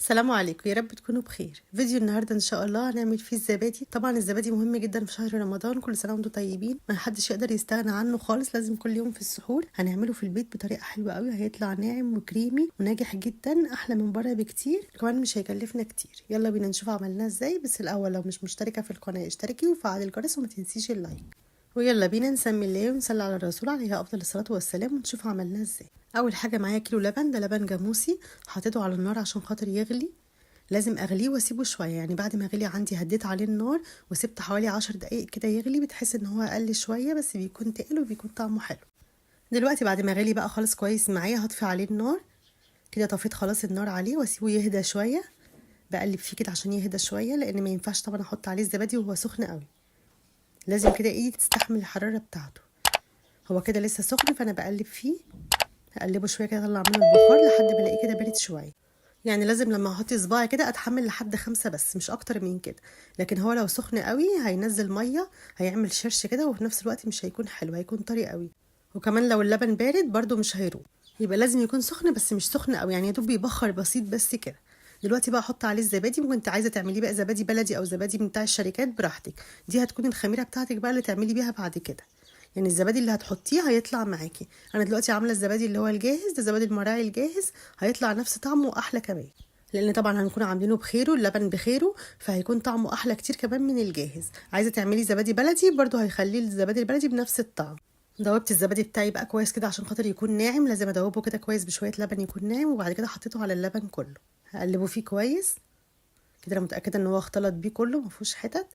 السلام عليكم، يا رب تكونوا بخير. فيديو النهارده ان شاء الله هنعمل فيه الزبادي. طبعا الزبادي مهم جدا في شهر رمضان، كل سنة وانتم طيبين، ما حدش يقدر يستغنى عنه خالص، لازم كل يوم في السحور. هنعمله في البيت بطريقة حلوة قوي، هيطلع ناعم وكريمي وناجح جدا، احلى من بره بكتير، كمان مش هيكلفنا كتير. يلا بينا نشوف عملناه ازاي. بس الاول لو مش مشتركة في القناة اشتركي وفعلي الجرس وما تنسيش ال like. ويلا بينا نسمي الله ونصلي على الرسول عليه افضل الصلاة والسلام ونشوف عملناه ازاي. اول حاجة معايا كيلو لبن، ده لبن جاموسي، حطيته على النار عشان خاطر يغلي. لازم اغليه واسيبه شوية، يعني بعد ما غلي عندي هديت عليه النار وسبت حوالي 10 دقايق كده يغلي، بتحس ان هو اقل شوية بس بيكون تقل وبيكون طعمه حلو. دلوقتي بعد ما غلي بقى خالص كويس معايا هطفي عليه النار كده، طفيت خلاص النار عليه واسيبه يهدى شوية، بقلب فيه كده عشان يهدى شوية، لان ما ينفعش طبعا احط عليه الزبادي وهو سخن قوي، لازم كده ايدي تستحمل الحرارة بتاعته. هو كده لسه سخن فانا بقلب فيه، هقلبه شوية كده اطلع منه البخار لحد ما الاقيه كده بارد شوية. يعني لازم لما احط صباعي كده اتحمل لحد 5 بس، مش اكتر من كده، لكن هو لو سخن قوي هينزل مية، هيعمل شرش كده، وفي نفس الوقت مش هيكون حلو، هيكون طري قوي. وكمان لو اللبن بارد برده مش هيروح، يبقى لازم يكون سخن بس مش سخن قوي، يعني يا دوب بيبخر بسيط بس كده. دلوقتي بقى احط عليه الزبادي، ممكن انت عايزه تعمليه بقى زبادي بلدي او زبادي من بتاع الشركات براحتك، دي هتكون الخميره بتاعتك بقى اللي تعملي بيها بعد كده، يعني الزبادي اللي هتحطيه هيطلع معاكي. انا دلوقتي عامله الزبادي اللي هو الجاهز ده، زبادي المراعي الجاهز، هيطلع نفس طعمه واحلى كمان، لان طبعا هنكون عاملينه بخيره، اللبن بخيره، فهيكون طعمه احلى كتير كمان من الجاهز. عايزه تعملي زبادي بلدي برده هيخليه الزبادي البلدي بنفس الطعم. دوبت الزبادي بتاعي بقى كويس كده عشان خاطر يكون ناعم، لازم ادوبة كده كويس بشوية لبن يكون ناعم، وبعد كده حطيته على اللبن كله، هقلبه فيه كويس كده. انا متاكدة ان هو اختلط بيه كله، ما فيهوش حتت.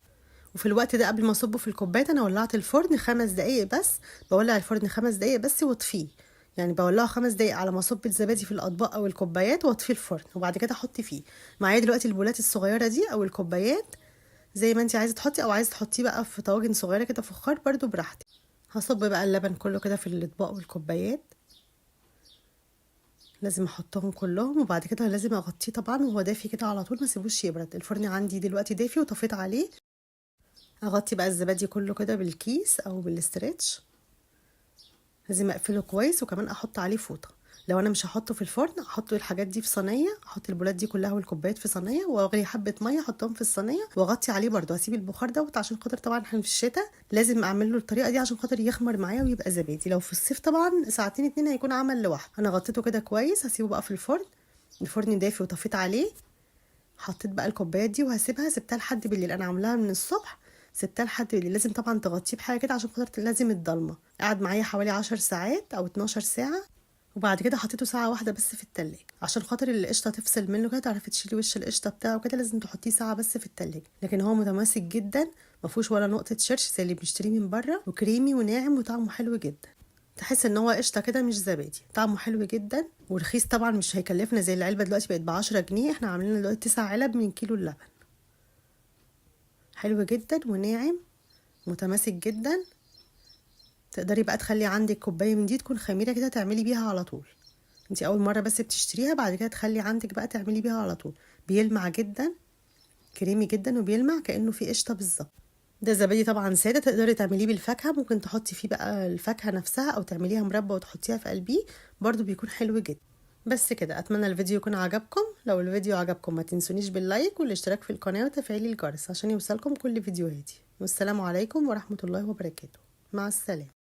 وفي الوقت ده قبل ما اصبه في الكوبايات انا ولعت الفرن 5 دقايق بس، بولع الفرن 5 دقايق بس واطفيه، يعني بولعه 5 دقايق على ما اصب الزبادي في الاطباق او الكوبايات واطفي الفرن، وبعد كده احط فيه. معايا دلوقتي البولات الصغيرة دي او الكوبايات زي ما انت عايزه تحطي، او عايزه تحطيه بقى في طواجن صغيرة كده فخار برده براحتك. هصب بقى اللبن كله كده في الاطباق والكوبايات، لازم احطهم كلهم، وبعد كده لازم اغطيه طبعا وهو دافي كده على طول، ما سيبوش يبرد. الفرن عندي دلوقتي دافي وطفيت عليه. اغطي بقى الزبادي كله كده بالكيس او بال stretch، لازم اقفله كويس، وكمان احط عليه فوطه. لو انا مش هحطه في الفرن احط الحاجات دي في صينية، احط البولات دي كلها والكوبايات في صينية، واغلي حبه مية احطهم في الصينية واغطي عليه برده، واسيب البخار دوت عشان خاطر طبعا احنا في الشتاء لازم اعمل له الطريقة دي عشان خاطر يخمر معايا ويبقى زبادي. لو في الصيف طبعا ساعتين 2 هيكون عمل لوحده. انا غطيته كده كويس، هسيبه بقى في الفرن، الفرن دافي وطفيت عليه. حطيت بقى الكوبايات دي وهسيبها، سبتها لحد بالليل، انا عاملاها من الصبح سبتها لحد بالليل. لازم طبعا تغطيه بحاجة كده عشان خاطر لازم الضلمة. قعد معايا حوالي 10 ساعات او 12 ساعة، وبعد كده حطيته ساعة واحدة بس في التلاجة عشان خاطر القشطه تفصل منه كده، تعرفي تشيلي وش القشطه بتاعه كده، لازم تحطيه ساعة بس في التلاجة. لكن هو متماسك جدا، ما فيهوش ولا نقطة شرش زي اللي بنشتريه من بره، وكريمي وناعم وطعمه حلو جدا، تحس ان هو قشطه كده مش زبادي، طعمه حلو جدا ورخيص طبعا، مش هيكلفنا زي العلبة دلوقتي بقت ب10 جنيه، احنا عاملين دلوقتي 9 علب من كيلو اللبن. حلو جدا وناعم متماسك جدا. تقدري بقى تخلي عندك كوباية من دي تكون خميره كده تعملي بيها على طول، انتي اول مرة بس بتشتريها، بعد كده تخلي عندك بقى تعملي بيها على طول. بيلمع جدا، كريمي جدا وبيلمع كانه في قشطه بالظبط. ده زبادي طبعا ساده، تقدري تعمليه بالفاكهه، ممكن تحطي فيه بقى الفاكهة نفسها او تعمليها مربى وتحطيها في قلبية، برضو بيكون حلو جدا. بس كده، اتمنى الفيديو يكون عجبكم. لو الفيديو عجبكم ما تنسونيش بال like والاشتراك في القناة وتفعيل الجرس عشان يوصلكم كل فيديوهاتي. والسلام عليكم ورحمة الله وبركاته، مع السلامة.